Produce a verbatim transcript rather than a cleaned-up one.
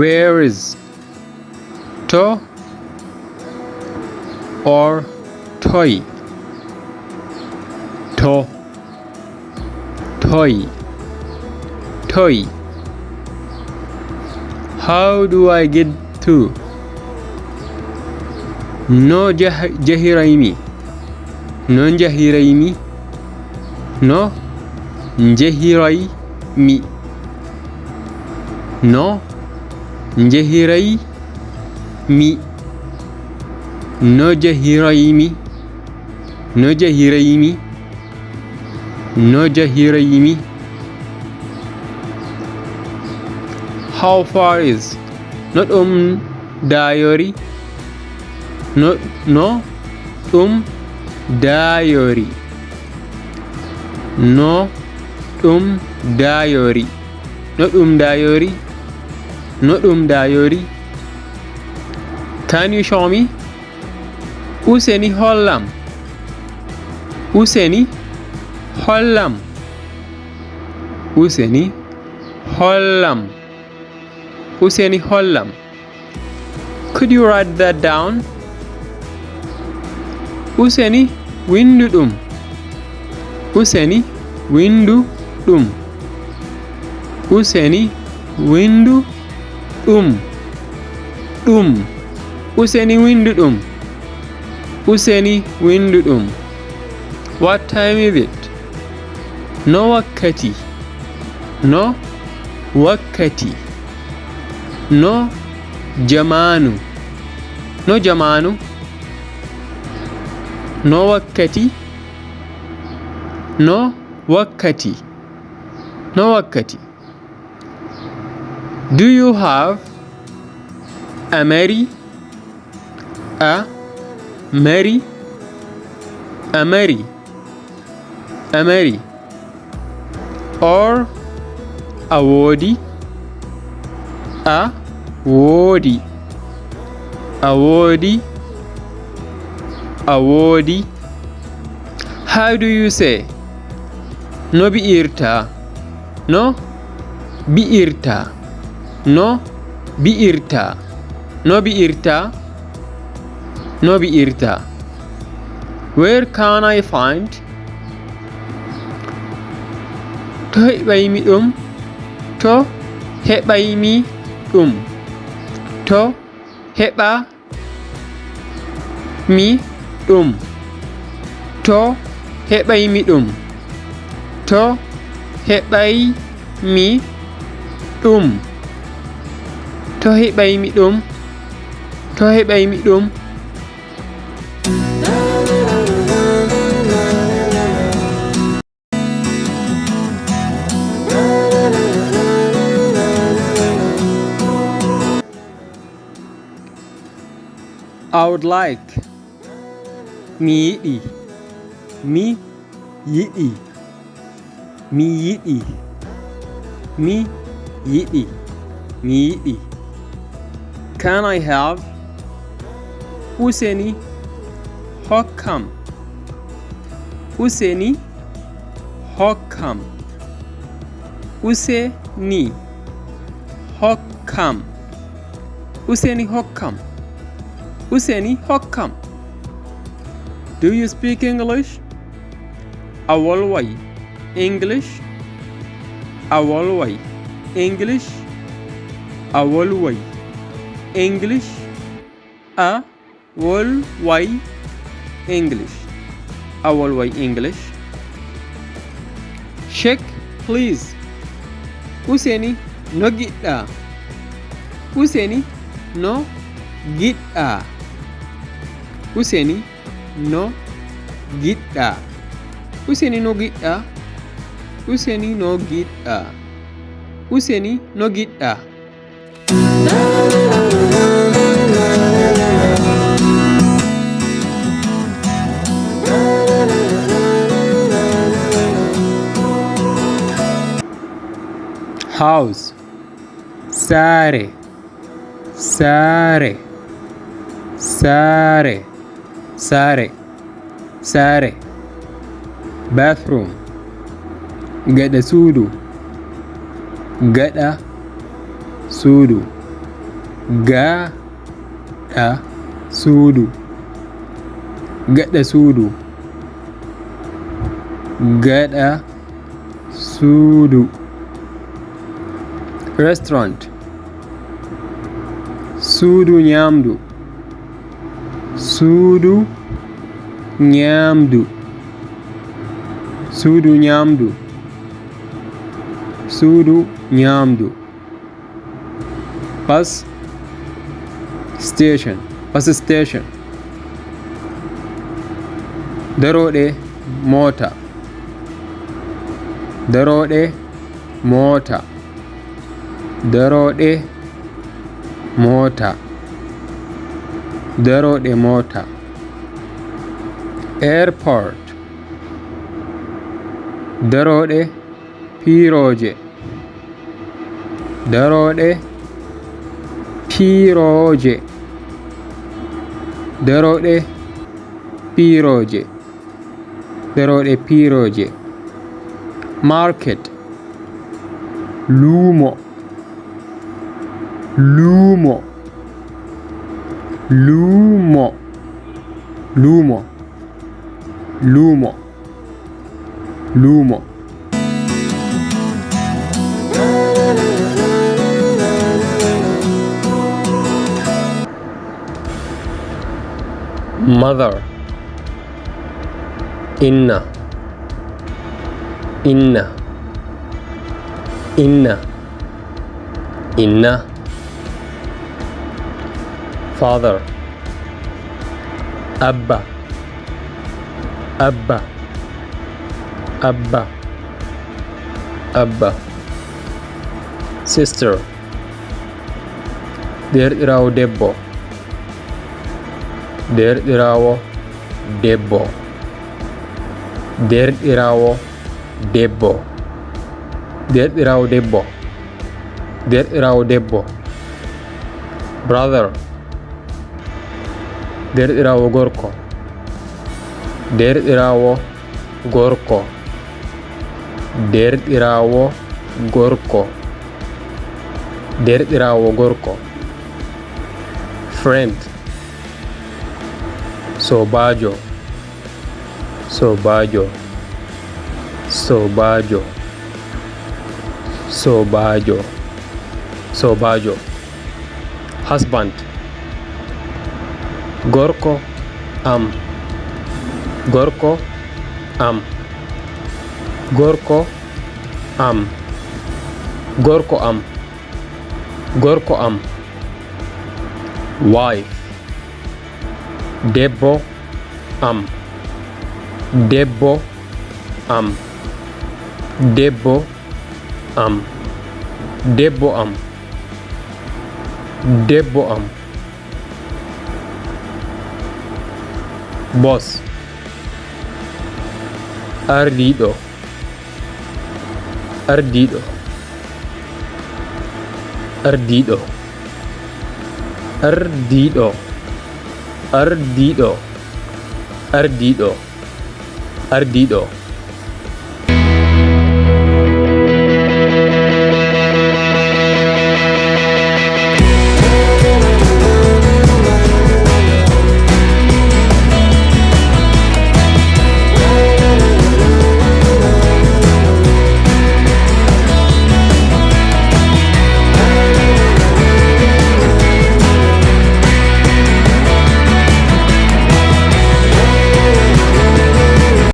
Where is? To or toy? To. Toy. Toy. How do I get to? No jah- jahiraymi? No jahiraymi? No jahiraymi? No jahiraymi? No jahiraymi? No jahiraymi? No jahiraymi? How far is? No ɗum dayori? No, no ɗum dayori? No ɗum dayori? No ɗum dayori? No ɗum dayori? Can you show me? Useni hollam. Useni hollam. Useni hollam. Useni hollam. Could you write that down? Useni windu ɗum. Useni windu ɗum. Useni windu ɗum. Ɗum. Useni windu ɗum. Useni windu ɗum. What time is it? No wakkati? No wakkati? No jamaanu? No jamaanu? No wakkati? No wakkati? No wakkati? Do you have a mari? A mari? A mari? A mari? Or a woodi? A woodi? A woodi? A woodi? How do you say? No bi'irta? No bi'irta? No bi'irta? No bi'irta? No bi'irta? Where can I find? To heɓaymi ɗum? To heɓaymi ɗum? To heɓa mi ɗum? To heɓaymi ɗum? To heɓaymi ɗum? To heɓaymi ɗum? To heɓaymi ɗum? I would like. Mi yiɗi. Mi yiɗi. Mi yiɗi. Mi yiɗi. Mi yiɗi. Can I have? Useni hokkam. Useni hokkam. Useni hokkam. Useni hokkam. Useni hokkam. Do you speak English? A wolway English? A wolway English? A wolway English? A wolway English? A wolway English? Check, please. Useni no giɗɗa? Useni no giɗɗa? Useni no giɗɗa? Useni no giɗɗa? Useni no giɗɗa? Useni no giɗɗa? House. Saare. Saare. Saare. Saare. Saare. Bathroom. Gaɗa suudu. Gaɗa suudu. Gaɗa suudu. Gaɗa suudu. Gaɗa suudu. Restaurant. Suudu ñaamdu. Suudu ñaamdu. Suudu ñaamdu. Suudu ñaamdu. Bus station. Bus station. Darooɗe moota. Darooɗe moota. Darooɗe moota. Darooɗe moota. Airport. Darooɗe piirooje. Darooɗe piirooje. Darooɗe piirooje. Darooɗe piirooje. Market. Luumo. Luumo. Luumo. Luumo. Luumo. Luumo. Mother. Inna. Inna. Inna. Inna. Father. Abba. Abba. Abba. Abba. Sister. Deerɗiraawo debbo. Deerɗiraawo debbo. Deerɗiraawo debbo. Deerɗiraawo debbo. Deerɗiraawo debbo. Brother. Deerɗiraawo gorko. Deerɗiraawo gorko. Deerɗiraawo gorko. Deerɗiraawo gorko. Friend. Soobaajo. Soobaajo. Soobaajo. Soobaajo. Soobaajo. Husband. Gorko am. Gorko am. Gorko am. Gorko am. Gorko am. Wife. Debbo am. Debbo am. Debbo am. Debbo am. Debbo am. Boss. Ardiiɗo. Ardiiɗo. Ardiiɗo. Ardiiɗo. Ardiiɗo. Ardiiɗo. Ardiiɗo.